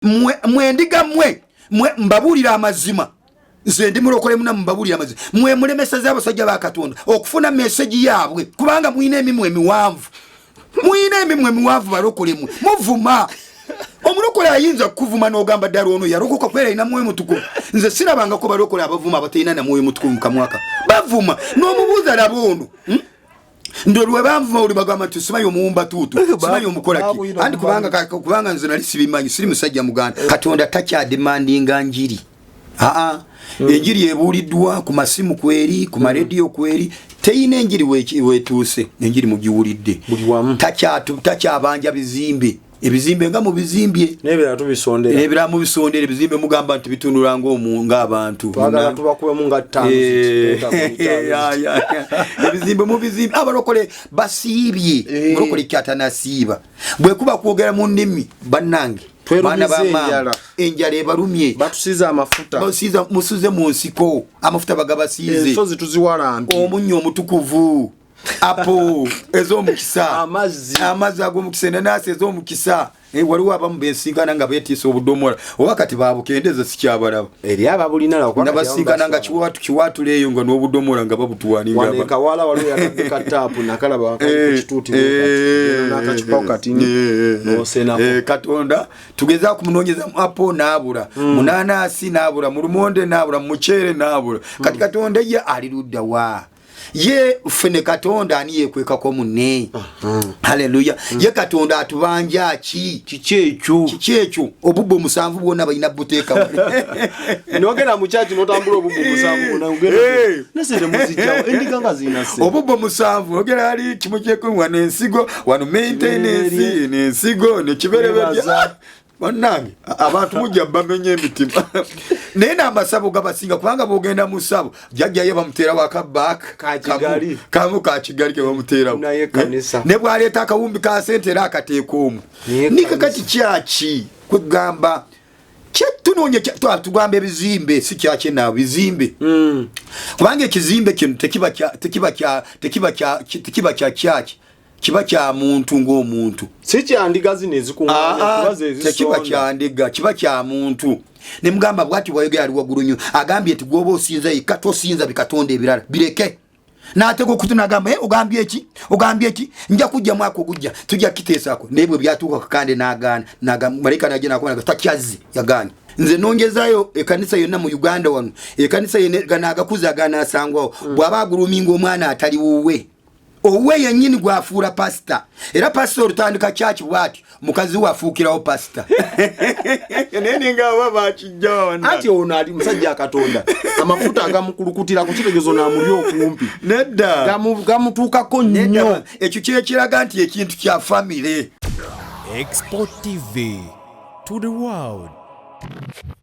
Mwe endiga mwe mbabuulira amazima. Nze ndi mulokole muna, mubabuulira amazima. Mwe mulemeseza abasajja ba Katonda okufuna message yaabwe, kubanga mulina emimwa emiwanvu, mulina emimwa emiwanvu. Balokole mwe muvuma. Omulokole ayinza kukuvuma n'ogamba, "Ddala ono yalokoka?" Kwera alina mwoyo mutukuvu. Nze sirabangako balokole abavuma abatalina na mwoyo mutukuvu. Mukamwaka bavuma n'omubuuza, "Laba ono, Ndolwe banvuma, oli bagamba nti simanyi omuwumba tuutu, simanyi omukolaki." Babwira. Anti kubanga nze nali sibimanyi, siri musajja muganda. Katonda takyademandinga njiri. Aa, enjiri ebuuliddwa ku masimu kweri, ku marediyo kweri, teyina enjiri wetuuse. Enjiri mugiwulidde. Buli wamu. Takyabanja bizimbe. Ebizimbe nga mubizimbye. N'ebirala tubisondera. Ebirala mubisondera. Ebizimbe mugamba nti bitunula ng'abantu. Twagala tubakubemu nga ttaano. Ya. Ebizimbe mubizimbe, abalokole basiibye. Mulokole kyatanasiiba bwe kuba kwogera mu nnimi, bannange. Twerumiza. Baana ba maama, Enjala. Enjala ebalumye. Batusiize amafuta. Musuze mu nsiko, amafuta bagabasiize. Ensozi tuziwalambye. Omunnyo omutukuvu, apo ez'omukisa. Amazzi. Amazzi ag'omukisa, enanaasi ez'omukisa. Waliwo abamu bensinkana nga betiisa obudomola, oba kati babukendeze, sikyabalaba. Eri ababulina. Nabasinkana nga kiwatula eyo nga n'obudomola nga babutuwaninga. Wano ekawala waliwo yatadde kataapu, nakalaba kituuti n'akacupawo katini n'osenako. Katonda tugeza kumunoonyeza mu apo n'abula, munanasi n'abula, mu lumonde n'abula, mu muceere n'abula. Kati Katonda ye ali ludda wa? Ye ffe ne Katonda ani yekwekako munne? Haleluya! Ye Katonda atubanja ki? Kiki ekyo? Kiki ekyo? Obubbo musanvu bwonna balina buteeka. Nogenda mu kyaki notambula obubbo musanvu, nesente muzijjawo, endiga nga zirina sente. Obubbo musanvu, ogera ali kimu kyekumi, wano ensigo, wano maintenance nensigo nekibereberya. Webaza. Bannange, abantu mujja bamenya emitima, naye n'amasabo gabasinga, kubanga bwogenda mu ssabo, jjajjaye bamuteerawo akabaaka. Ka Kigali. Kamu ka Kigali ke bamuteerawo. Naye kanisa. Ne bwaleeta akawumbi ka sente, era akateeka omwo. Naye Nika kanisa. Kati kyaki kwegamba kyetunoonya, tugamba ebizimbe si kyakyenaawe bizimbe, kubanga ekizimbe kino tekiba kya- tekiba kya tekiba kya tekiba kya kyaki, kiba kya muntu ng'omuntu. Si kyandiga zino ezikuŋŋaanya, Ah, kuba ze tekiba ezisonda. Kyandiga, kiba kya muntu. Nemugamba bwati bwayogera ali waggulu nnyo, agambye nti gwoba osinza yekka, tosinza bikatonda ebirala, bireke. Natega okutu nagamba, "Eh, ogambye eki? Ogambye eki? Nja kujja mwaka ogujja, tujja kiteesaako." Naye bwe byatuuka kakande nagaana. Malayika najja nakuba takyazze, yagaanye. Nze nongezayo ekanisa yonna mu Uganda wano, ekanisa yonna gano agakuzi aganasangwawo, bw'aba aguluminga omwana atali wuwe, owuwe yennyini gwafuula pasita, era pasita olutandika kyaki bwati, mukazi we afuukirawo pasita, naye ninga aba bakijjawa. Anti ono ali musajja Katonda, amafuta agamukulukutira ku kitegezo naamuli okumpi. Nedda. Gamutuukako nnyo. Nedda, ekyo kyekiraga nti ekintu kya famire. Export TV to the world.